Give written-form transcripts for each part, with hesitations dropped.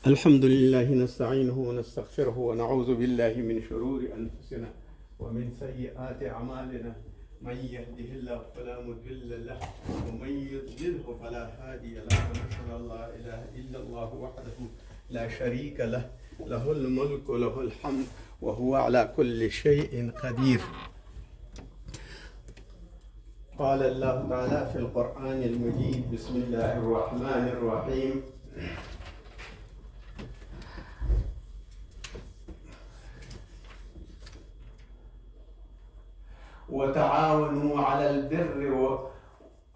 الحمد لله نستعينه ونستغفره ونعوذ بالله من شرور أنفسنا ومن سيئات أعمالنا، من يهده الله فلا مضل له ومن يضلله فلا هادي له، ونشهد أن لا إله إلا الله وحده لا شريك له، له الملك وله الحمد وهو على كل شيء قدير. قال الله تعالى في القرآن المجيد: بسم الله الرحمن الرحيم. وتعاونوا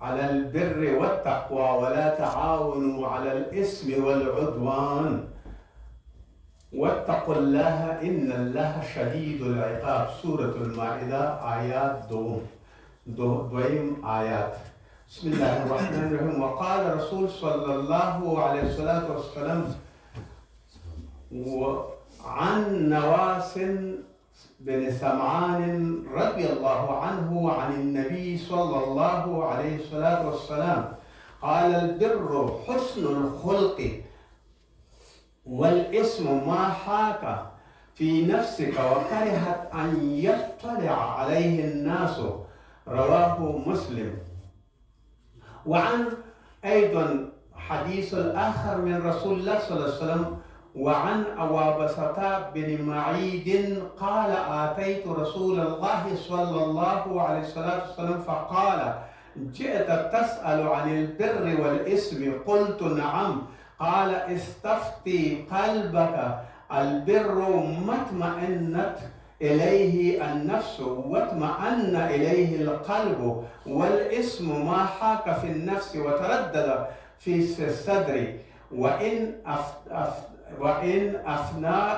على البر والتقوى ولا تعاونوا على الإثم والعدوان واتقوا الله إن الله شديد العقاب. سورة المائدة آيات دویم آیات. بسم الله الرحمن الرحیم. وقال رسول صلى الله عليه الصلاة والسلام وعن نواس بن سمعان رضي الله عنه عن النبي صلى الله عليه الصلاة والسلام قال: البر حسن الخلق والإثم ما حاك في نفسك وكرهت أن يطلع عليه الناس. رواه مسلم. وعن أيضا حديث الآخر من رسول الله صلى الله عليه وسلم: وعن وابصة بن معيد قال: آتيت رسول الله صلى الله عليه والسلام فقال: جئت تسأل عن البر والإثم؟ قلت: نعم. قال: استفتي قلبك، البر ما اطمأنت إليه النفس واطمأن إليه القلب، والإثم ما حاك في النفس وتردد في الصدر، وإن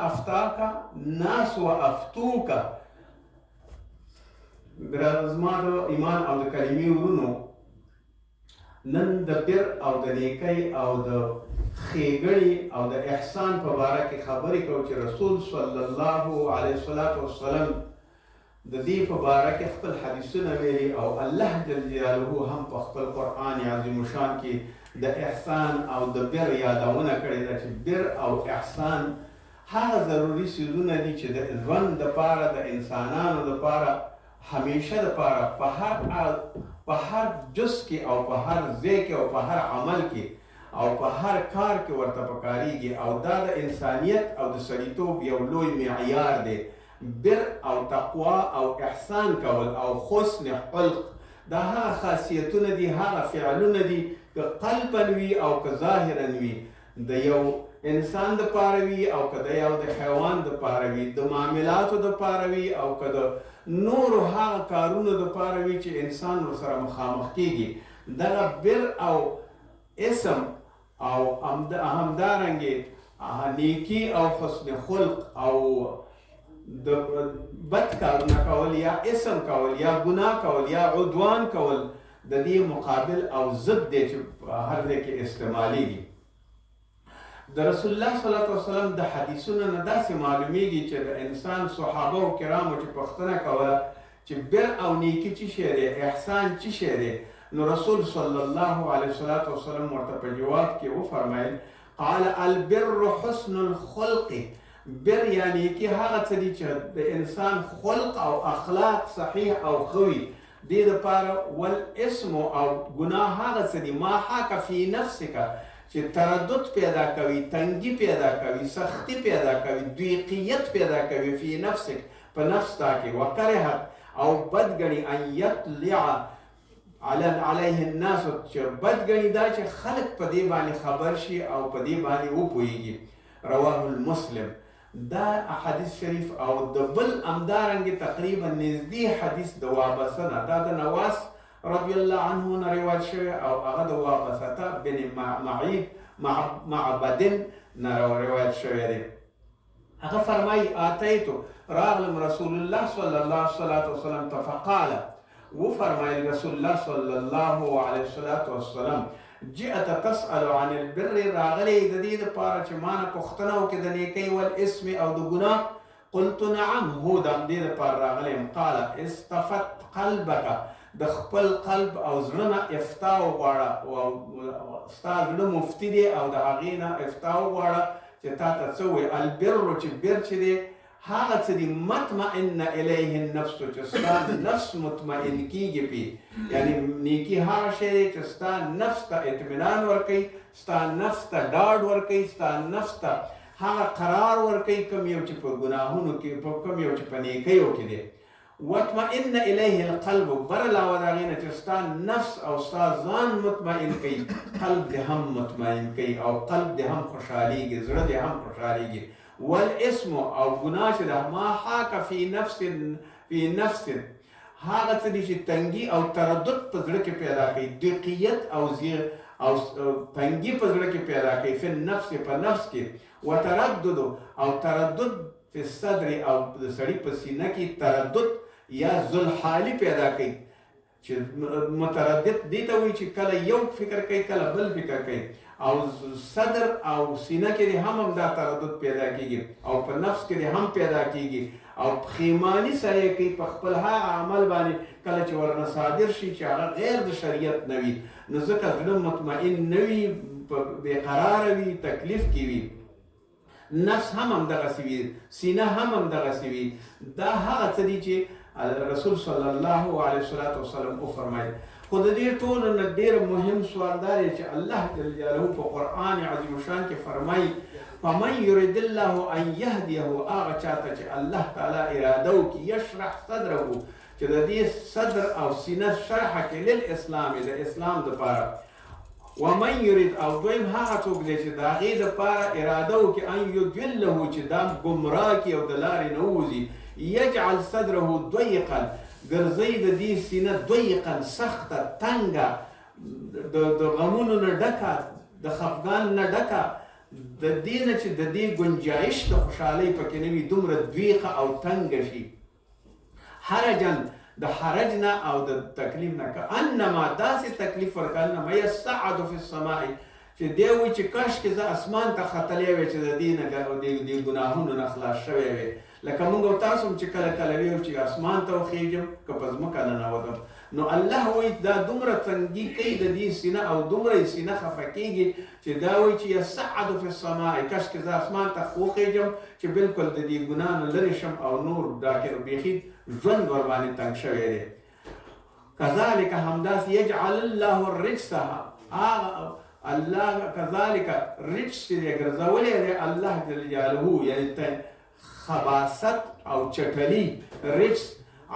أفتاك الناس وأفتوك. زما د ایمان او د کلمې ورونو، نن د بر او د نیکۍ او د ښېګڼې او د احسان په باره کې خبرې کوو چې رسول صلی الله علیه وسلم د دې په باره کې خپل حدیثونه ویلي او الله جل جلاله هم په خپل قرآن عظیم شان کې د احسان او د بر یادونه کړې ده چې بر او احسان هغه ضروري څیزونه دي چې د ژوند دپاره، د انسانانو دپاره، همیشه دپاره په هر جز کې او په هر ځای کې او په هر عمل کې او په هر کار کې ورته پکارېږي، او دا د انسانیت او د سړیتوب یو لوی معیار دی. بر او تقوا او احسان کول او حسن خلق دا هغه خاصیتونه دي، هغه فعلونه دي که قلبا وي او که ظاهرا وي، د یو انسان د پاره وي او که د یو د حیوان د پاره وي، د معاملاتو د پاره وي او که د نورو هغه کارونو د پاره وي چې انسان ورسره مخامخ کیږي. دغه بر او اسم او همدارنګې نیکی او حسن خلق او د بد کارونه کول یا اسم کول یا ګناه کول یا عدوان کول د دې مقابل او ضد دی چې هر ځای کې استعمالیږي. د رسول الله صلی الله علیه وسلم د حدیثونو نه داسې معلومیږي چې د انسان صحابه او کرامو چې پوښتنه کوله چې بر او نیکی چی شی دی، احسان چی شی دی، نو رسول صلی الله علیه وسلم ورته په جواب کې وفرمایل: قال البر حسن الخلق. بر یا نیکی هغه څه دي چې د انسان خلق او اخلاق صحیح او ښه وي دې دپاره. والاسم او ګناه هغه څه دي ما حاک فی نفسک چې تردد پیدا کوي، تنګي پیدا کوي، سختی پیدا کوي، ضیقیت پیدا کوي، فی نفسک په نفس تا کې، وکرهت او بد ګڼي، ان یطلع علیه الناس چې بد ګڼي دا چې خلک په دې باندې خبر شي او په دې باندې وپوهېږي. رواه المسلم. دا حدیث شریف او د بل همدارنګې تقریبا نږدې حدیث د وابسه نه، دا د نواس رضی الله عنه نه روایت شوی او هغه د وابسته بن معید معبدن نه روایت شوی دی. هغه فرمایي: آتیتو راغلم رسول الله صلی الله علیه وسلم ته، فقال وفرمایل رسول الله صلی الله علیه وسلم: جئت تسأل عن البر، راغلی د دې دپاره چې ما نه پوښتنه وکړې د نیکۍ، والاسم او د ګناه. قلت نعم، هو د همدې دپاره راغلی یم. قال استفت قلبک، د خپل قلب او زړه نه افتا وغواړه، ستا زړه مفتي دی او د هغې نه افتا وغواړه چې تا ته څه وایي. البر چې بر چې دی هغه څه دي مطمئن الیه النفس، چې ستا نفس مطمئن کیږي پی، یعنی نیکی هغه شی دی چې ستا نفس ته اطمینان ورکوي، ستا نفس ته ډاډ ورکوي، ستا نفس ته هغه قرار ورکوي کوم یو چې په ګناهونو کې، په کوم یو چې په نیکیو کې دی. واطمئن الیه القلب، بر علاوه د هغې نه چې ستا نفس او ستا ځان مطمئن کوي، قلب دې هم مطمئن کوي او قلب دې هم خوشحالېږي، زړه دې هم خوشحالېږي. والاسم او ګناه چې ده ما حاک فی نفس، فی نفس هغه څه دي چې تنګي او تردد په زړه کې پیدا کوي، دقیت او زیر او تنګي په زړه کې پیدا کوي، فی النفس په نفس کې، وتردد او تردد فی الصدر او د سړي په سینه کې تردد یا ذوالحالي پیدا کوي، چې متردد دې ته وایي چې کله یو فکر کوي کله بل فکر کوي، او صدر او سینه کې دې هم همدا تردد پیدا کیږي او په نفس کې دې هم پیدا کیږي، او پښیماني سړی کوي په خپل هغه عمل باندې کله چې ورنه صادر شي چې هغه غیر د شریعت نه وي، نو ځکه زړه مطمئن نه وي، بېقراره وي، تکلیف کې وي. نفس هم همدغسې وي، سینه هم همدغسې وي. دا هغه څه دي چې رسول صلی الله علیه وسلم وفرمایل. خو د دې ټولو نه ډېر مهم سوال دا دی چې الله جل جلاله په قرآن عظیم الشان کې فرمایي فمن يرد الله ان يهديه، هغه چاته چې الله تعالی اراده وکړي، یشرح صدره، چې د دې صدر او سینه شرح کړي للاسلام، د اسلام دپاره. ومن يرد، او دویم هغه څوک دی چې د هغې دپاره اراده وکړي ان یضله، چې دا ګمراه کړي او د لارې نه ووځي، یجعل صدره ضیقا، ګرځوي د دې سینه ضیقا، سخته، تنګه، د غمونو نه ډکه، د خفګان نه ډکه، د دې نه چې د دې ګنجایش د خوشحالۍ پکې نه وي، دومره دویقه او تنګه شي. حرجا، د حرج نه او د تکلیف نه، کأنما داسې تکلیف ورکړه انما یصعد فی السماء، چې دی وایي چې کاشکې زه اسمان ته ختلی وی چې د دې نه د ګناهونو نه خلاص شوی وی. لکه موږ او تاسو هم چې کله کله ویو چې اسمان ته وخېږم که په ځمکه ننوتم، نو الله وایي دا دومره تنګي کوي د دې سینه او دومره یې سینه خفه کېږي چې دا وایي چې یصعد فی السماء، کاشکې زه اسمان ته وخېږم چې بالکل د دې ګناه نه لرې شم او نور دا بیخي ژوند ورباندې تنګ شوی دی. کذلک همداسې یجعل الله الرجس، هغه الله کذلک رجس چې دی ګرځولی دی الله جل جلاله، یعنی خباست او چټلی رجس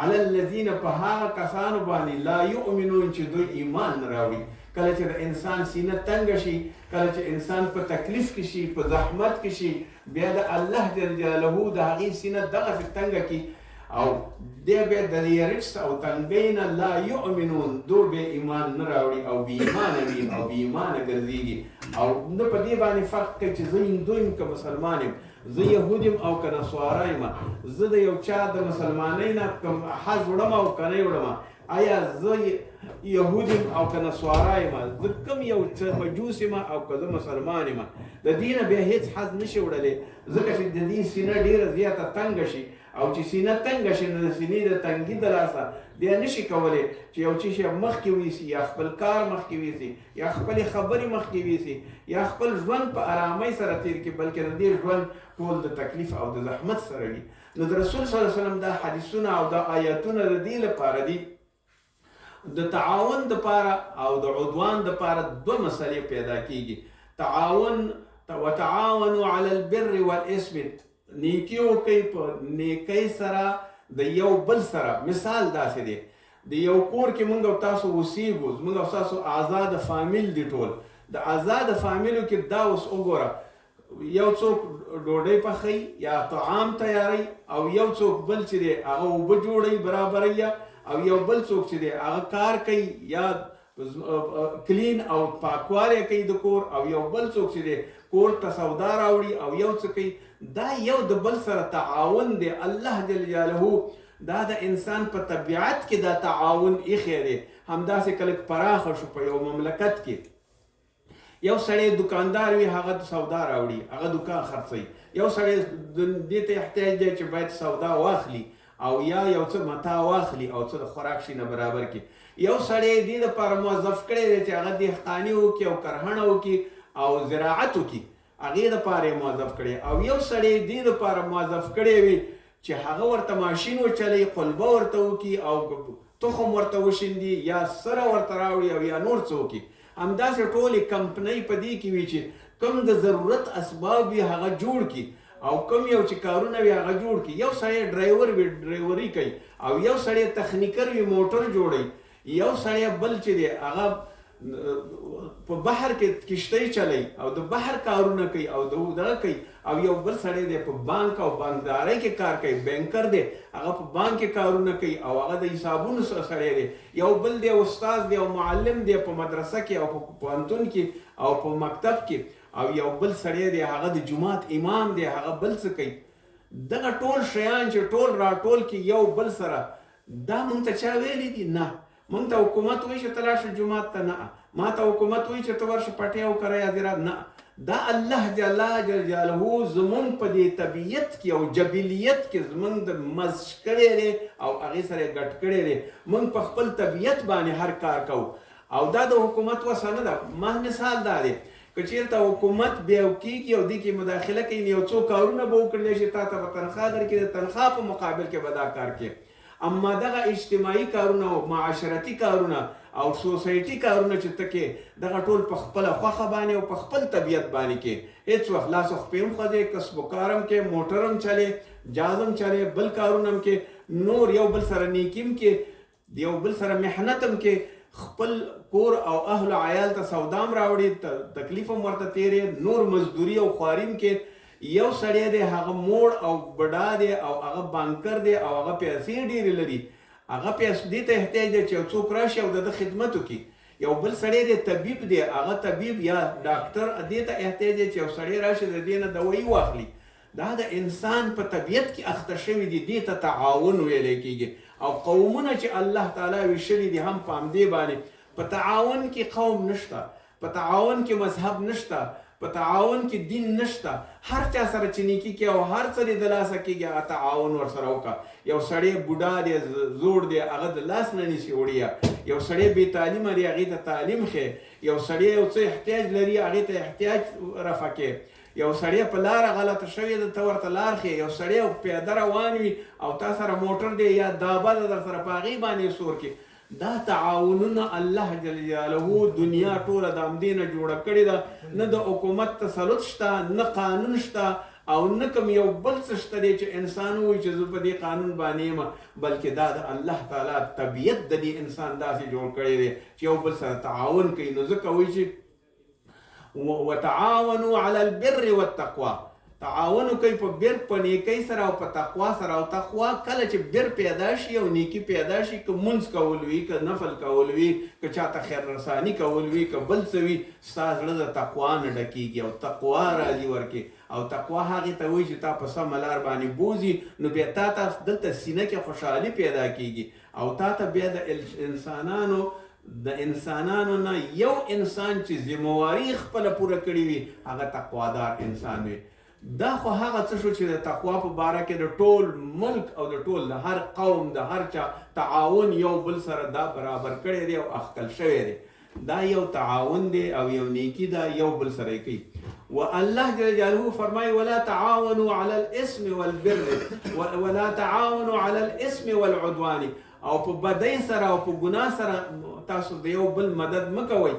علی الذین، په هغه کسانو باندې لا یؤمنون چې دوی ایمان نه راوړي. کله چې د انسان سینه تنګه شي، کله چې انسان په تکلیف کې شي، په زحمت کې شي، بیا د الله جل جلاله د هغې سینه دغسې تنګه کړي او دی بیا د دې رجس او تنګۍ نه لا یؤمنون، دوی بیا ایمان نه راوړي او بې ایمانه وي او بې ایمانه ګرځېږي. او نه په دې باندې فرق کوي چې زه هندو یم که مسلمان یم، زه یهود یم او که نصارا یم، زه د یو چا د مسلمانۍ نه کوم حظ وړم او که نه وړم، آیا زه یهود یم او که نصارا یم، زه کوم یو څه مجوس یم او که زه مسلمان یم، د دې نه بیا هېڅ حظ نشي وړلی، ځکه چې د دې سینه ډېره زیاته تنګه شي، او چې سینه تنګه شي نو د سینې د تنګي د لاسه بیا نشي کولی چې یو څه شی مخکې ویسي، یا خپل کار مخکې ویسي، یا خپلې خبرې مخکې ویسي، یا خپل ژوند په ارامۍ سره تېر کړي، بلکې د دې ژوند ټول د تکلیف او د زحمت سره وي. نو د رسول صلی الله علیه وسلم دا حدیثونه او دا آیاتونه د دې لپاره دي، د تعاون دپاره او د عدوان دپاره دوه مسئلې پیدا کیږي. تعاون، وتعاونوا علی البر والاسم، نیکی وکئ په نیکۍ سره د یو بل سره. مثال داسې دی، د یو کور کې مونږ او تاسو اوسیږو، زمونږ او تاسو آزاد فامیل دي ټول، د آزاد فامیلو کې دا اوس وګوره، یو څوک ډوډۍ پخوي یا طعام تیاروي، او یو څوک بل چې دی هغه اوبه جوړوي برابروي، او یو بل څوک چې دی هغه کار کوي یا کلین او پاکوالی کوي د کور، او یو بل څوک چې دی کور ته سودا راوړي او یو څه کوي. دا یو د بل سره تعاون دی. الله جل جلاله دا د انسان په طبیعت کې دا تعاون ایښی دی. همداسې کله پراخه شو په یو مملکت کې، یو سړی دکاندار وي، هغه سودا راوړي، هغه دکان خرڅوي. یو سړی دې ته احتیاج دی چې باید سودا واخلي او یا یو څه متاع واخلي او څه د خوراک شي نه برابر کړي. یو سړی دې دپاره موظف کړی دی چې هغه دهقاني وکړي او کرهڼه وکړي او زراعت وکړي. هغې دپاره یې موظف کړی، او یو سړی دې دپاره موظف کړی وي چې هغه ورته ماشین وچلوي، قلبه ورته وکړي او تخم ورته وشیندي یا سره ورته راوړي او یا نور څه وکړي. همداسې ټولې کمپنۍ په دې کې وي چې کوم د ضرورت اسباب وي هغه جوړ کړي او کوم یو چې کارونه وي هغه جوړ کړي. یو سړی ډرایور وي، ډرایوري کوي، او یو سړی تخنیکر وي، موټر جوړوي، یو سړی بل چې دی هغه په بحر کې کشتۍ چلوي او د بحر کارونه کوي او د دغه کوي، او یو بل سړی دی په بانک او بانکدارۍ کې کار کوي، بانکر دی، هغه په بانک کې کارونه کوي او هغه د حسابونو سړی دی. یو بل دی استاد دی او معلم دی په مدرسه کې او په پوهنتون کې او په مکتب کې، او یو بل سړی دی هغه د جومات امام دی، هغه بل څه کوي. دغه ټول شیان چې ټول راټول کې یو بل سره، دا مونږ ته چا ویلي دي؟ نه. مونږ ته حکومت وایي چې ته لاړ شه جومات ته؟ نه. ما ته حکومت وایي چې ته ورشه پټی وکره یا زراعت؟ نه. دا الله جل جلاله زمونږ په دې طبیعت کې او جبلیت کې زمونږ د مزج کړی دی او هغې سره یې ګډ کړی دی. مونږ په خپل طبیعت باندې هر کار کوو او دا د حکومت وسه نه ده. ما مثال دا دی، که چېرته حکومت بیا کېږي او دې کې مداخله کوي، نو یو څو کارونه به وکړلی شي، تا ته به تنخوا درکړي، د تنخوا په مقابل کې به دا کار کوي. اما دغه اجتماعي کارونه او معاشرتي کارونه او سوسایټي کارونه چې ته کې، دغه ټول په خپله خوښه باندې او په خپل طبیعت باندې کې. هېڅ وخت لاس او خپې هم خوځې، کسب و کار هم کې، موټر هم چلې، جاز هم چلې، بل کارونه هم کې، نور یو بل سره نیکي هم کې، یو بل سره محنت هم کې، خپل کور او اهل او عیال ته سودا هم راوړي، تکلیف هم ورته تېرې، نور مزدوري او خواري هم کې. یو سړی دی هغه موړ او بډا دی او هغه بانکر دی او هغه پیسې ډېرې لري، هغه پیسې دې ته احتیاج دی چې یو څوک راشي او د ده خدمت وکړي. یو بل سړی دی طبیب دی، هغه طبیب یا ډاکټر دې ته احتیاج دی چې یو سړی راشي د دې نه دوایي واخلي. دا د انسان په طبیعت کې اخته شوي دي، دې ته تعاون ویلی کېږي. او قومونه چې الله تعالی ویشلي دي هم په همدې باندې، په تعاون کې قوم نشته، په تعاون کې مذهب نشته، په تعاون کې دین نشته. هر چا سره چې نیکي کې او هر څه دې د لاسه کېږي هغه تعاون ورسره وکړه. یو سړی بوډا دی، زوړ دی، هغه د لاس نه نیسي وړیا. یو سړی بې تعلیمه دی، هغې ته تعلیم ښیې. یو سړی یو څه احتیاج لري، هغې ته احتیاج رفع کې. یو سړی په لاره غلطه شوې ده، ته ورته لار ښیې. یو سړی پیاده روان وي او تا سره موټر دی یا دابه ده در سره، په هغې باندې سور کې. دا تعاونونه الله جل جلاله دنیا ټوله د همدې نه جوړه کړې ده. نه د حکومت تسلط شته، نه قانون شته، او نه کوم یو بل څه شته دی چې انسان ووایي چې زه په دې قانون باندې یم، بلکې دا د الله تعالی طبیعت د دې انسان داسې جوړ کړی دی چې یو بل سره تعاون کوي. نو ځکه وایي چې وتعاونوا علی البر والتقوا، تعاون کوي په بر، په نیکۍ سره او په تقوا سره. او تقوا کله چې بر پیدا شي او نیکی پیدا شي، که مونځ کول وي، که نفل کول وي، که چاته خیر رساني کول وي، که بل څه وي، ستا زړه د تقوا نه ډکېږي او تقوا راځي ورکې. او تقوا هغې ته وایي چې تا په سمه لار باندې بوځي، نو بیا تا ته دلته سینه کې خوشحالي پیدا کېږي او تا ته بیا د انسانانو نه یو انسان چې ذمہواري خپله پوره کړې وي، هغه تقوادار انسان وي. دا خو هغه څه شو چې د تقوا په باره کې د ټول ملک او د ټول د هر قوم د هر چا تعاون یو بل سره دا برابر کړی دی او اخکل شوی دی. دا یو تعاون دی او یو نیکی ده، یو بل سره کوي. و الله جل جلاله فرمای ولا تعاونوا علی الاثم والبر ولا تعاونوا علی الاثم والعدوان، او په بدۍ سره او په ګناه سره تاسو د یو بل مدد مکوئ.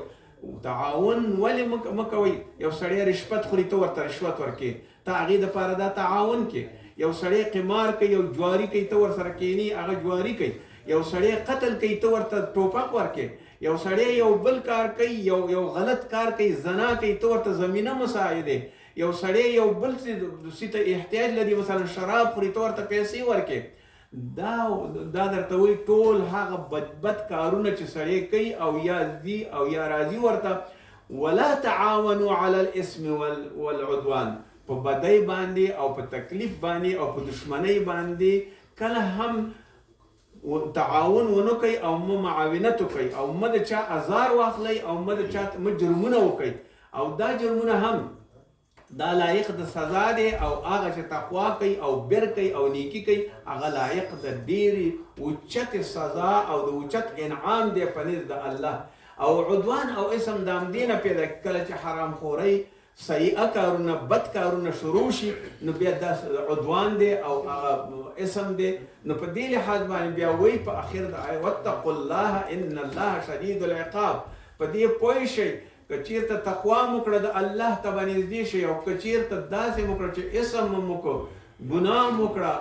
تعاون ولې مکوئ؟ یو سړی رشوت خوري، ته ورته رشوت ورکې، ته هغې دپاره دا تعاون کې. یو سړی قمار کوي او جواري کوي، ته ورسره کینی، هغه جواري کوي. یو سړی قتل کوي، ته ورته ټوپک ورکې. یو سړی یو بل کار کوي، یو غلط کار کوي، زنا کوي، ته ورته زمینه مساعده. یو سړی یو بل څه ته احتیاج لري، مثلا شراب خوري، ته ورته پیسې ورکې. دا درته وایي ټول هغه بد بد کارونه چې سړی کوي او یا ځي او یا راځي ورته، ولا تعاونوا علی الاثم والعدوان، په بدۍ باندې او په تکلیف باندې او په دشمنۍ باندې کله هم تعاون ونه کوي او مه معاونت وکړئ او مه د چا ازار واخلئ او مه د چا مه جرمونه وکړئ. او دا جرمونه هم دا لایق د سزا دی، او هغه چې تقوا کوي او بر کوي او نیکی کوي، هغه لایق د ډېرې اوچتې سزا او د اوچت انعام دی په نزد د الله. او عدوان او اسم د همدې نه پیدا کله چې حرام خورۍ سیئه کارونه، بد کارونه شروع شي، نو بیا دا عدوان دی او هغه اسم دی. نو په دې لحاظ باندې بیا وایي په اخر د آیت واتقوا الله ان الله شدید العقاب. په دې پوه شئ که چیرته تقوا مو کړه د الله ته به نږدې شئ، او که چیرته داسې مو کړه چې اسم مو وکړو، ګناه مو کړه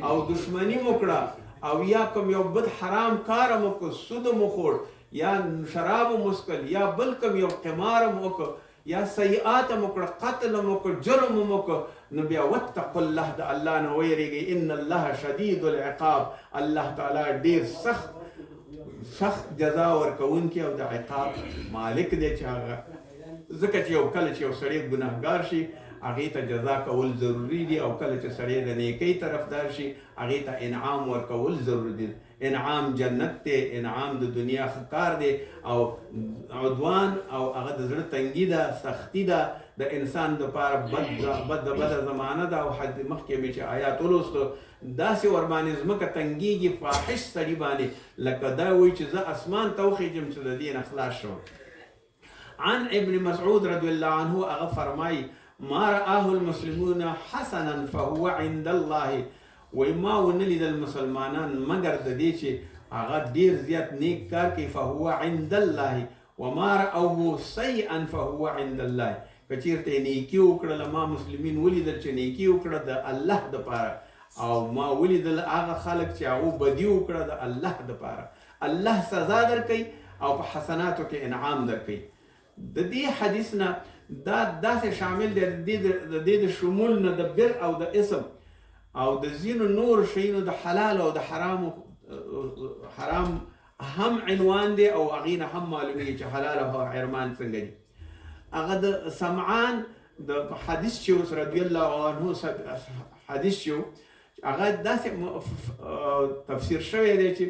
او دشمني مو کړه، او یا کوم یو بد حرام کار مو وکړ، سود مو خوړ یا شراب مو څښل یا بل کوم یو قمار مو وکړ یا سیئات مو کړه، قتل مو وکړ، جرم مو وکړ، نو بیا واتقوا الله، د الله نه ویریږئ، ان الله شدید العقاب، الله تعالی ډیر سخت سخت جزا ورکوونکی او د عقاب مالک دی. چې هغه ځکه چې یو کله چې یو سړی ګناهګار شي هغې ته جزا کول ضروري دي، او کله چې سړی د نیکۍ طرفدار شي هغې ته انعام ورکول ضروري دي. انعام جنت دی، انعام د دنیا ښه کار دی، او عدوان او هغه د زړه تنګي ده، سختی ده د انسان دپاره بد بد بده زمانه ده. او حد مخکې مې چې آیات ولوستو داسې ورباندې ځمکه تنګیږي فاحش سړي باندې، لکه دا وایي چې زه اسمان ته وخېژم چې د دې نه خلاص شم. عن ابن مسعود رضی الله عنه هغه فرمایي ما رآه المسلمون حسنا فهو عند الله، وایي ما ونه لیدل مسلمانان مګر د دې چې هغه ډیر زیات نیک کار کوي، فهو عند الله، وما رأوه سیئا فهو عند الله. که چیرته یې نیکي وکړله، ما مسلمین ولیدل چې نیکي وکړه د الله دپاره، او ما ولیدل هغه خلک چې هغو بدي وکړه د الله دپاره، الله سزا درکوي او په حسناتو کې انعام درکوي. د دې حدیث نه دا داسې شامل دی، د دې د شمول نه د بر او د اسم او د ځینو نور شیانو د حلال او د حرام حرام هم عنوان دی، او هغې نه هم معلومیږي چې حلال او حرمان څنګه دي. هغه د سمعان د حدیث چې اوس رضی الله عنه حدیث چې هغه داسې تفسیر شوی دی چې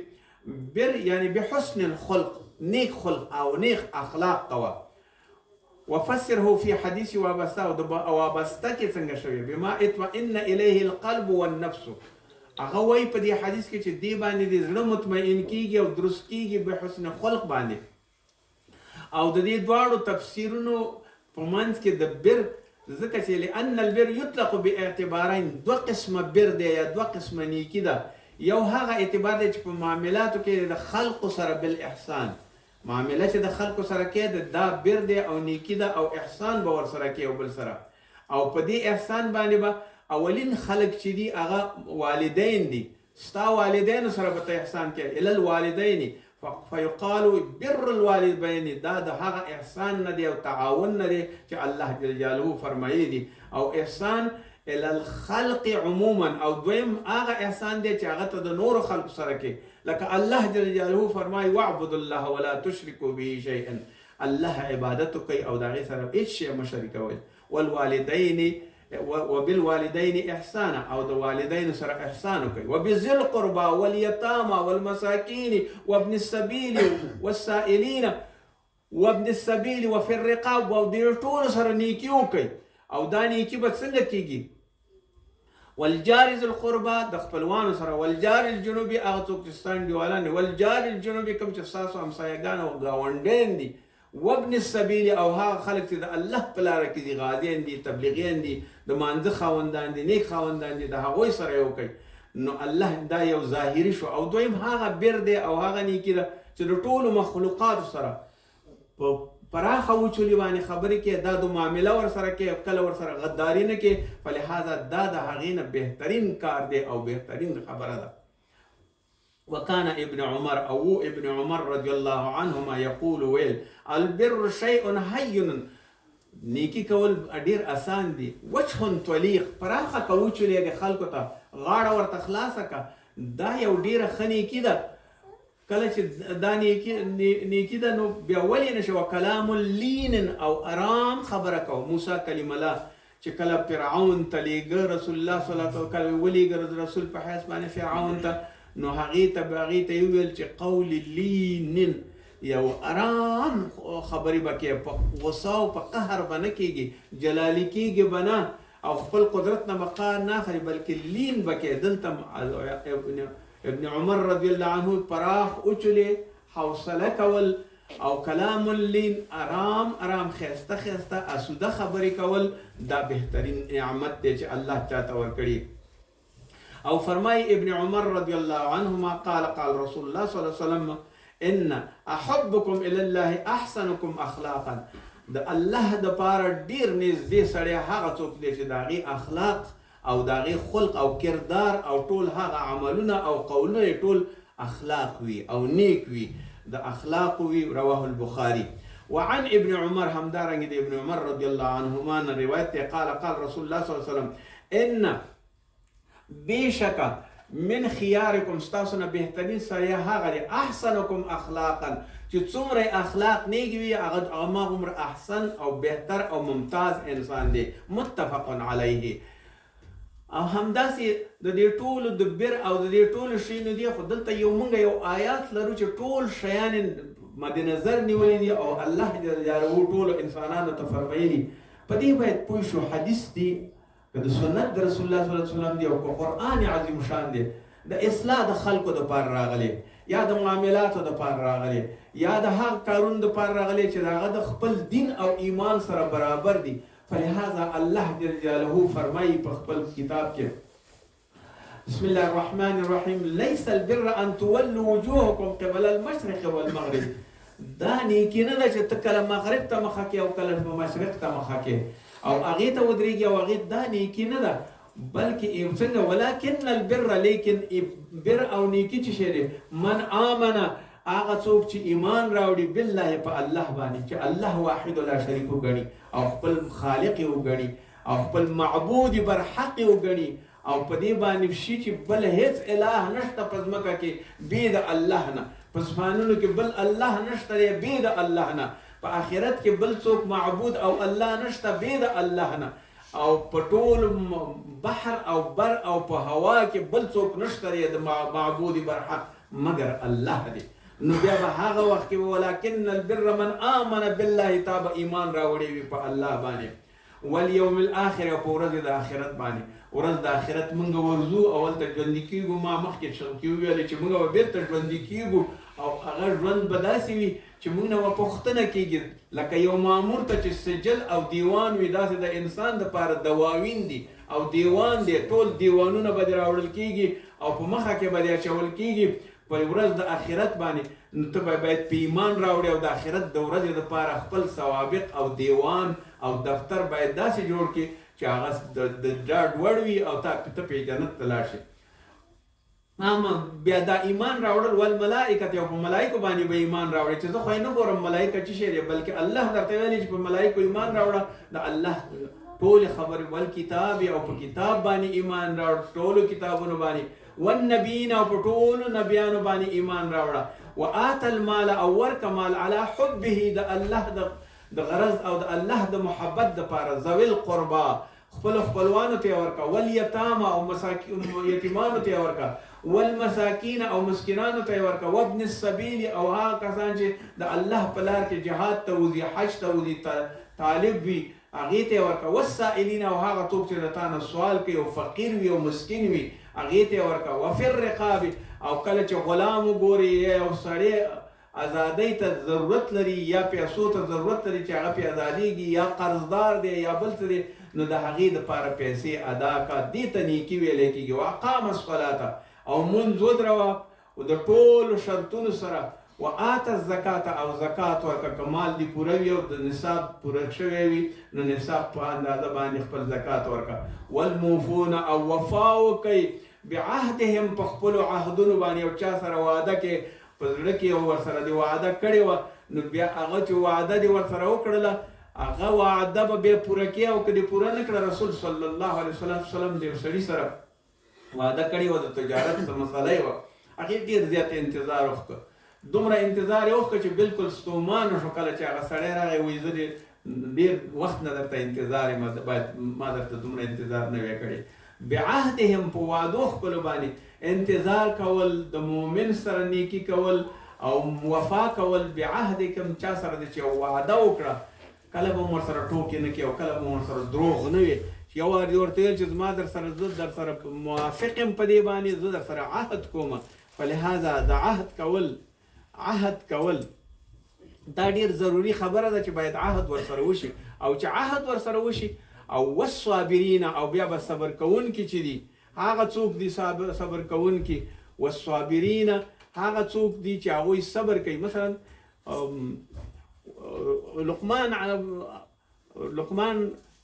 بر یعنی بحسن الخلق، نیک خلق او نیک اخلاق کوه. وفسره في حديث وابسته، او وابسته کې څنګه شوی بما اطمئن الیه القلب والنفس. هغه وایي په دې حدیث کې چې دې باندې د زړه مطمئن کیږي او درست کیږي بحسن خلق باندې. او د دې دواړو تفسیرونو په منځ کې د بر، ځکه چې لأن البر یطلق باعتبارین، دوه قسمه بر دی یا دوه قسمه نیکي ده. یو هغه اعتبار دی چې په معاملاتو کې د خلقو سره بالاحسان، معامله چې د خلکو سره کې ده دا بر دی او نیکی ده او احسان به ورسره کې او بل سره، او په دې احسان باندې به اولین خلک چې دي هغه والدین دي، ستا والدینو سره به ته احسان کوې، الی الوالدین فیقال بر الوالدین، دا د هغه احسان نه دی او تعاون نه دی چې الله جل جلاله فرمایلی دي. او احسان الی الخلق عموما، او دویم هغه احسان دی چې هغه ته د نورو خلکو سره کې، لکه الله جل جلاله فرمایي واعبدوا الله ولا تشرکوا به شیئا، الله عبادت کوي او د هغې سره هیڅ شی مه شریکوئ. والوالدین وبالوالدین احسانا، او د والدینو سره احسان وکړئ. وبذي القربى والیتامى والمساکین وابن السبیل والسائلین وابن السبیل وفي الرقاب، او دې ټولو سره نیکي وکړئ. او دا نیکي به څنګه کیږي؟ والجار ذي القربى د خپلوانو سره، والجار الجنوبي هغه څوک چې ستا انډیوالان دي، والجار الجنوبي کوم چې ستاسو همسایهګان او ګاونډیان دي، وابن السبیل او هغه خلک چې د الله په لاره کې دي، غازیان دي، تبلیغیان دي، د مانځه خاوندان دي، نیک خاوندان دي، د هغوی سره یې وکړئ. نو الله دا یو ظاهري شو. او دویم هغه بر دی او هغه نیکي ده چې د ټولو مخلوقاتو سره په پراخه وچولي باندې خبرې کوي، دا د معامله ورسره کوي، کله ورسره غداري نه کوي، فلهذا دا د هغې نه بهترین کار دی او بهترین خبره ده. وكان ابن عمر او ابن عمر رضی الله عنهما يقول ویل البر شيء هين، نیکی کول ډیر اسان دی، وجه طلیق، پراخه کوچولې د خلکو ته غاړه ورته خلاصه که، دا یو ډیره ښه نیکي ده. کله چې دا نیکی ده نو بیا ولې نه شوه کلام لین او ارام خبره کوه. موسی کلیم الله چې کله فرعون ته لېږه رسول الله صلی الله علیه وسلم، کله ولېږه رسول په حیث باندې فرعون ته، نو هغې ته به هغې ته یې وویل چې قول لین، یو ارام خبرې به کوې، په غصه او په قهر به نه کېږي، جلالي کېږي به نه، او خپل قدرت نه به قهر نه اخلي، بلکې لین به کوې. دلته ابن عمر رضی الله عنه پراخ اوچلې حوصله کول او کلام لین، ارام ارام، ښایسته ښایسته، اسوده خبرې کول، دا بهترین نعمت دی چې الله چاته ورکړي. او فرمای ابن عمر رضی الله عنهما قال قال رسول الله صلی الله علیه وسلم ان احبکم الی الله احسنکم اخلاقا. د الله د پاره ډیر نږدې سړی هغه څوک دی چې د هغې اخلاق او د هغې خلق او کردار او ټول هغه عملونه او قولونه یې ټول اخلاق وي او نیک وي، د اخلاق وي. رواه البخاري. وعن ابن عمر، همدارنګه د ابن عمر رضی الله عنهما نه روایت دی، قال قال رسول الله صلی الله علیه وسلم ان بېشکه من خیارکم، ستاسو نه بهترین سړی هغه دی، احسنکم اخلاقا، چې څومره یې اخلاق نیک وي هغه هماغومره احسن او بهتر او ممتاز انسان دی. متفق علیه. او همداسې د دې ټولو د بر او د دې ټولو شیانو دی، خو دلته یو مونږ یو آیات لرو چې ټول شیان مد نظر نیولي دي او الله جل جلاله ټولو انسانانو ته فرمایلي. په دې باید پوه شو، حدیث دی که د سنت د رسول الله صلی الله علیه وسلم دی او که قرآن عظیم شان دی، د اصلاح د خلکو د پاره راغلی یا د معاملاتو د پاره راغلی یا د هغه کارونو د پاره راغلی چې د هغه د خپل دین او ایمان سره برابر دي. فلهذا الله جل جلاله فرمایي په خپل کتاب کې، بسم الله الرحمن الرحیم، ليس البر ان تولوا وجوهكم قبل المشرق والمغرب. دا نیکی نه ده چې ته کله مغرب ته مخه کې او کله مشرق ته مخه کې او هغې ته ودرېږي او هغې، دا نیکی نه ده، بلکې څنګه؟ ولكن البر، لیکن بر او نیکی چې شی دی، من آمن، هغه څوک چې ایمان راوړي، بالله، په الله باندې، چې الله واحد لا شریک وګڼي او خپل خالق یې وګڼي او خپل معبود بر حق یې وګڼي او په دې باندې شي چې بل هیڅ اله نشته په ځمکه کې بې د الله نه، په اسمانونو کې بل الله نشته دی بې د الله نه، په آخرت کې بل څوک معبود او الله نشته بې د الله نه، او په ټول بحر او بر او په هوا کې بل څوک نشته دی د معبود برحق مګر الله دی. نو بیا به هغه وخت کې ولکن البر من آمن بالله، تا به ایمان راوړی وي په الله باندې، والیوم الاخر، او په ورځ د آخرت باندې. ورځ د آخرت مونږ ورځو او هلته ژوندي کېږو. ما مخکې کې وویل چې مونږ به بېرته ژوندي کېږو او هغه ژوند به داسې وي چې مونږ نه به پوښتنه کېږي، لکه یو مامور ته چې سجل او دیوان وي، داسې د انسان دپاره دواوین دي او دیوان دی. ټول دیوانونه به دې راوړل کېږي او په مخه کې به دې اچول کېږي په ورځ د آخرت باندې. نو ته به باید په ایمان راوړې او د آخرت د ورځې دپاره خپل سوابق او دیوان او دفتر باید داسې جوړ کړي چې هغه د ډاډ وړ وي او ته پې جنت ته لاړ شې. اما بیا دا ایمان راوړل، والملائکه، او په ملائکو باندې به ایمان راوړي، چې زه خو یې نه ګورم ملائکه څه شی دی، بلکې الله درته ویلي چې په ملائکو ایمان راوړه. د الله ټولې خبرې، والکتاب، او په کتاب باندې ایمان راوړ، ټولو کتابونو باندې، والنبیین، او په ټولو نبیانو باندې ایمان راوړه، وآت المال، او ورکه مال، علی حبه، د الله د غرض او د الله د محبت دپاره، ذوي القربا، خپل خپلوانو ته ورکا، والیتاما، او مساکین یتیمانو ته ورکا، والمساکین، او مسکینانو ته ورکا، وابن السبیل، او هغه کسان چې د الله په لار کې جهاد ته وځي، حج ته وځي، طالب وي، هغې ته ورکا، والسائلین، او هغه څوک چې د تا نه سوال کوي او فقیر وي او مسکین وي، هغې ته ورکا، وفي الرقاب، او کله چې غلام وګوري یا یو سړی ازادۍ ته ضرورت لري یا پیسو ته ضرورت لري چې هغه پې ازادېږي، یا قرضدار دی یا بل څه دی، نو د هغې دپاره پیسې ادا کا. دې ته نیکي ویلی کېږي. واقام الصلاة، او مونځ ودروه او د ټولو شرطونو سره، وآت الزکات، او زکات ورکه. که مال دې پوره وي او د نصاب پوره شوی وي، نو نصاب په اندازه باندې خپل زکات ورکه. والموفون، او وفا وکئ، بعهدهم، په خپلو عهدونو باندې. او چا سره وعده کې په زړه کې او ورسره دې وعده کړې وه، نو بیا هغه چې وعده دې ورسره وکړله، هغه وعده به بیا پوره کړې، او که دې پوره نه کړه، رسول صلی الله علیه وسلم د یو سړي سره وعده کړې وه، د تجارت څه مسله یې وه، هغې ډېر زیات انتظار وکړ، دومره انتظار یې وکړ چې بالکل ستومانه شو. کله چې هغه سړی راغی، وایي زه دې ډېر وخت نه درته انتظار یم، باید ما درته دومره انتظار نه وی کړی. بعهدهم، په وعدو خپلو باندې انتظار کول، د مؤمن سره نیکی کول او وفا کول. بعهدکم، چا سره دې چې وعده وکړه، کله به ورسره ټوکې نه کوي او کله به ورسره دروغ نه وي، چې یو وار دې ورته ویل چې زما در سره، زه در سره موافق یم په دې باندې، زه در سره عهد کوم. فلهذا د عهد کول، عهد کول دا ډیر ضروري خبره ده چې باید عهد ورسره وشي، او چې عهد ورسره وشي او والصابرین، او بیا به صبر کوونکي چې دي هغه څوک دي صبر کوونکي، والصابرین هغه څوک دي چې هغوی صبر کوي. مثلا لقمان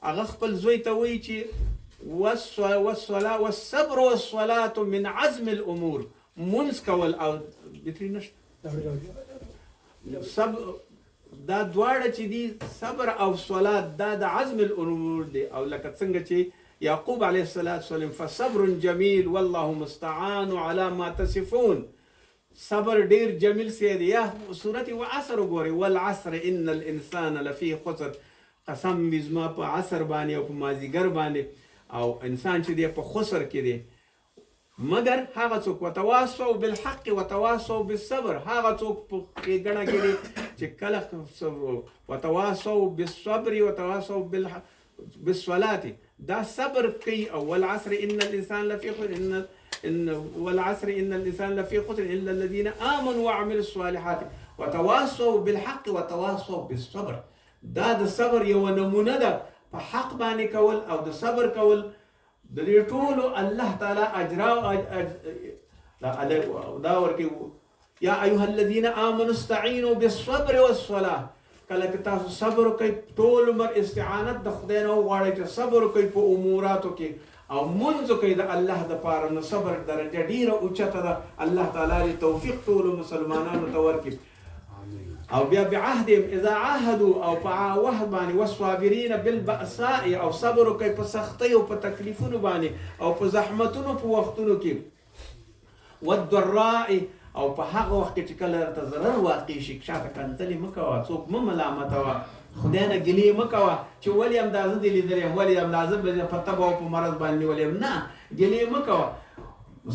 هغه خپل زوی ته وایي چې والصبر والصلاة من عزم الامور، مونځ کول او بتري نشته دا دواړه چې دي صبر او صلات دا د عزم الامور دی. او لکه څنګه چې یعقوب علیه السلام فصبر جمیل والله مستعان علی ما تصفون، صبر ډیر جمیل سی دی. یا سورت وعصر وګورئ، والعصر ان الانسان لفی خسر، قسم وي زما په عصر باندې او په مازیګر باندې، او انسان چې دی په خسر کې دی، مګر هغه څوک وتواصوا بالحق وتواصوا بالصبر، هغه څوک په ښېګڼه کې دی چې کله وتواصوا بالصبر وتواصوا بالصلاة، دا صبر کوي. او والعصر ان الانسان لفي خسر ان والعصر ان الانسان لفي خسر الا الذين امنوا وعملوا الصالحات وتواصوا بالحق وتواصوا بالصبر. دا د صبر یوه نمونه ده، په حق باندې کول او د صبر کول د دې ټولو الله تعالی اجرا دا ورکوي. یا ایها الذین آمنوا استعینوا بالصبر والصلاة، کله چې تاسو صبر وکئ ټول عمر استعانت د خدای نه وغواړئ چې صبر وکئ په اموراتو کې او مونځ وکئ د الله دپاره، نو صبر درجه ډېره اوچته ده. الله تعالی دې توفیق ټولو مسلمانانو ته ورکړي. او بیا بعهدهم اذا عاهدوا، او په عهد باندې، والصابرین بالبأساء، او صبر وکئ په سختۍ او په تکلیفونو باندې او په زحمتونو په وختونو کې، والضراء، او په هغه وخت کې چې کله درته ضرر واقع شي شاته کنځلې مه کوه، څوک مه ملامتوه، خدای نه ګیلې مه کوه چې ولې همدا زه دې لیدلی یم، ولې همدا زه په تبه او په مرض باندې نیولی یم، نه، ګیلې مه کوه،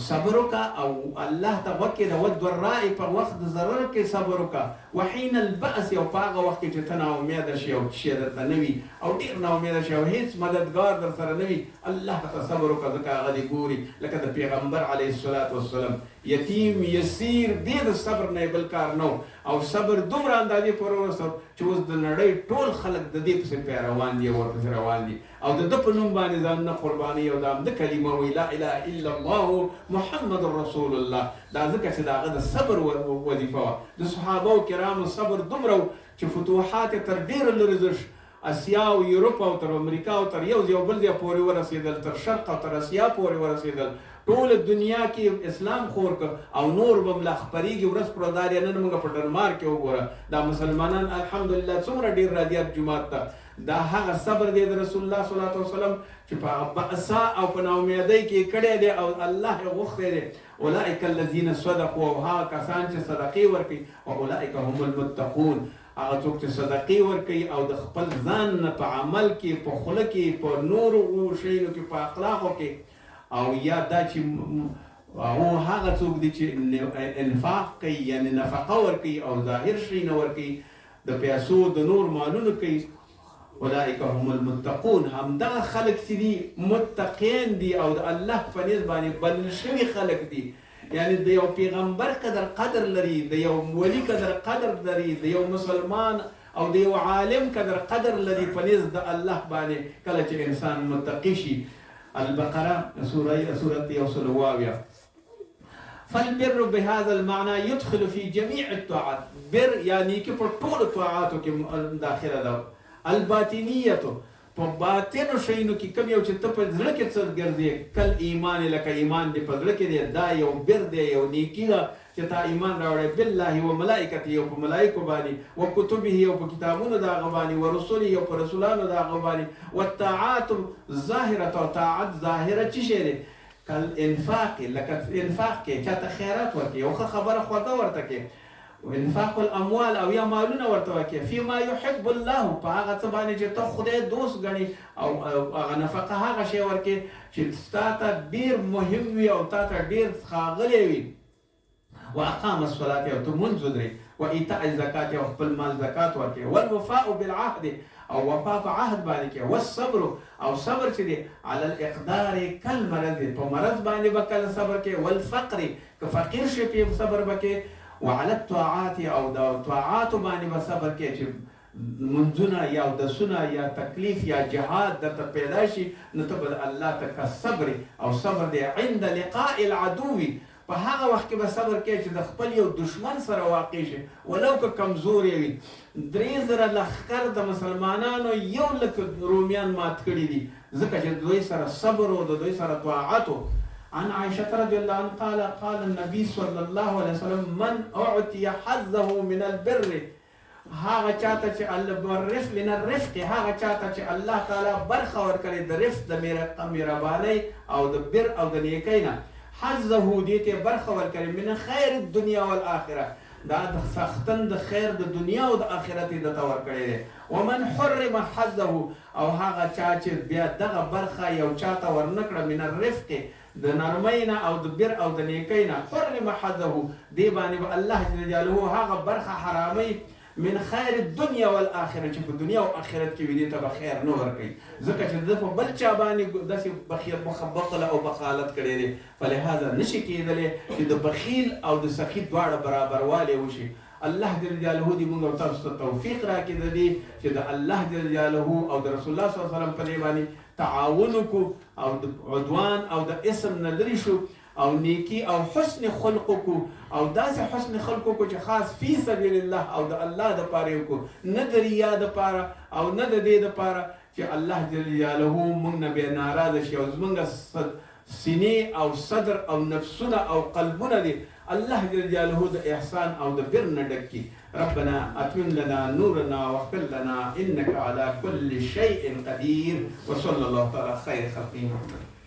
صبر وکړه او الله ته غوږ کښېږده. والضراء، په وخت د ضرر کې صبر وکړه، وحین البأس، او په هغه وخت کې چې ته ناامیده شې او شی درته نه وي او ډېر ناامیده شې او هېڅ مددګار در سره نه وي، الله ته صبر وکړه ځکه هغه دې ګوري. لکه د پیغمبر علیه الصلاة والسلام یتیم یسیر بې د صبر نه یې بل کار نه و، او صبر دومره اندازې پورې ورسول چې اوس د نړۍ ټول خلک د دې پسې پیروان دي او ورپسې روان دي، او د ده په نوم باندې ځانونه قربانوي او د همده کلمه وایي لا اله الا الله محمد رسول الله. دا ځکه چې د هغه د صبر وظیفه وه. د صحابه کرامو صبر دومره و چې فتوحات یې تر ډېرو لرې تر اسیا او یورپ او تر امریکا او تر یو ځای او بل ځای پورې ورسېدل، تر شرق او تر اسیا پورې ورسېدل، ټوله دنیا کې اسلام خور کړ او نور به هم لا خپرېږي ورځ پر ورځ. نن موږ په ډنمارک کې وګوره دا مسلمانان الحمدلله څومره ډېر راځي هر جومات ته. دا هغه صبر دی د رسول الله صلی الله علیه وسلم چې په بأسا او په ناامیدۍ کې کړی دی او الله یې غوښتی دی. اولئک الذین صدقوا، او هغه کسان چې صدقې ورکوي، او اولئک هم المتقون، هغه څوک چې صدقې ورکوي او د خپل ځان نه په عمل کې، په خوله کې، په نورو شیانو کې، په اخلاقو کې، او یا دا چې هغه هغه څوک دي چې انفاق کوي، یعنې نفقه ورکوي او ظاهر شي نه ورکوي، د پیسو د نور مالونو کوي، اولئک هم المتقون، همدغه خلک چې دي متقین دي او د الله په نزد باندې بلل شوي خلک دي. یعنی د یو پیغمبر قدر قدر لري، د یو ولی قدر قدر لري، د یو مسلمان او د یو عالم قدر قدر لري په نزد د الله باندې کله چې انسان متقي شي. البقره سورة 170. فالبر بهذا المعنى يدخل في جميع الطاعات، بر یعنی کې په ټولو طاعاتو کې داخله ده. الباطنیه، په باطنو شیانو کې کوم یو چې ته په زړه کې څه ګرځې، کل ایمان، لکه ایمان دې په زړه کې دی، دا یو بر دی، یو نیکي ده چې تا ایمان راوړی، بالله و ملائکته، او په ملائکو باندې، و کتبه، او په کتابونو د هغه باندې، و رسله، او په رسولانو د هغه باندې، والطاعات ظاهرة، او طاعت ظاهره څه شی دی؟ کل انفاق، لکه انفاق کې چاته خیرات ورکړي، یو ښه خبره خوږه ورته کړي، انفاق الاموال، او یا مالونه ورته ورکړي، فيما يحب الله، په هغه څه باندې چې ته خدای دوست ګڼي، او هغه نفقه هغه شی ورکړي چې ستا ته ډېر مهم وي او تا ته ډېر ښاغلی وي. واقام الصلاة، او ته مونځ ودرې، و ایتاء الزکات، او خپل مال زکات ورکړي، والوفاء بالعهد، او وفا په عهد باندې کړي، والصبر، او صبر چې دی علی الاقدار کالمرض، په مرض باندې به کله صبر کوي، والفقر، که فقیر شي په صبر به کوي، وعلى الطاعات، او د طاعات باندې به صبر کوې چې منځونه یا اودسونه یا تکلیف یا جهاد درته پیدا شي، نو ته به الله ته که صبر، او صبر دی عند لقاء العدو، په هغه وخت کې به صبر کوې چې د خپل یو دشمن سره واقع شي، ولو که کمزوری وي. 3000 لښکر د مسلمانانو 1 لک رومیان مات کړي دي، ځکه چې د دوی سره صبر او د دوی سره طاعت و. عن عائشة رضي الله عنها قال قال النبي صلى الله عليه وسلم من أعطي حظه من البر، هغه چاته چې الله من الرفق، هغه چاته چې الله تعالی برخه ورکړي د رفق، د مهربانۍ او د بر او د نیکۍ نه، حظه دې ته برخه ورکړي من خیر الدنیا والآخرة، دا د څښتن د خیر د دنیا او د آخرت یې درته ورکړی دی. ومن حرم حظه، او هغه چا چې بیا دغه برخه یو چاته ورنکړه من الرفق، د نرمۍ نه او د بر او د نیکۍ نه، حرم حظه، دې باندې به الله جل جلاله هغه برخه حراموي من خیر الدنیا والآخرة، چې په دنیا او آخرت کې وي، دې ته به خیر نه ورکوي، ځکه چې ده په بل چا باندې داسې بخل او بخالت کړی دی. فلهذا نشي کېدلی چې د بخیل او د سخي دواړه برابروالی وشي. الله جل جلاله دې موږ او تاسو ته توفیق راکړي د دې چې د الله جل جلاله او د رسول الله صلی الله علیه وسلم په دې باندې تعاون وکړو، او د عدوان او د اسم نه لرې شو، او نیکی او حسن خلق وکړو، او داسې حسن خلق وکړو چې خاص فی سبیل الله او د الله دپاره یې وکړو، نه د ریا دپاره او نه د دې دپاره چې الله جل جلاله موږ نه بیا ناراضه شي، او زموږ سینې او صدر او نفسونه او قلبونه دې الله جل جلاله د احسان او د بر نه ډک کړي. ربنا اتمم لنا نورنا واغفر لنا انك على كل شيء قدير، وصلى الله تعالى خير خلقه محمد.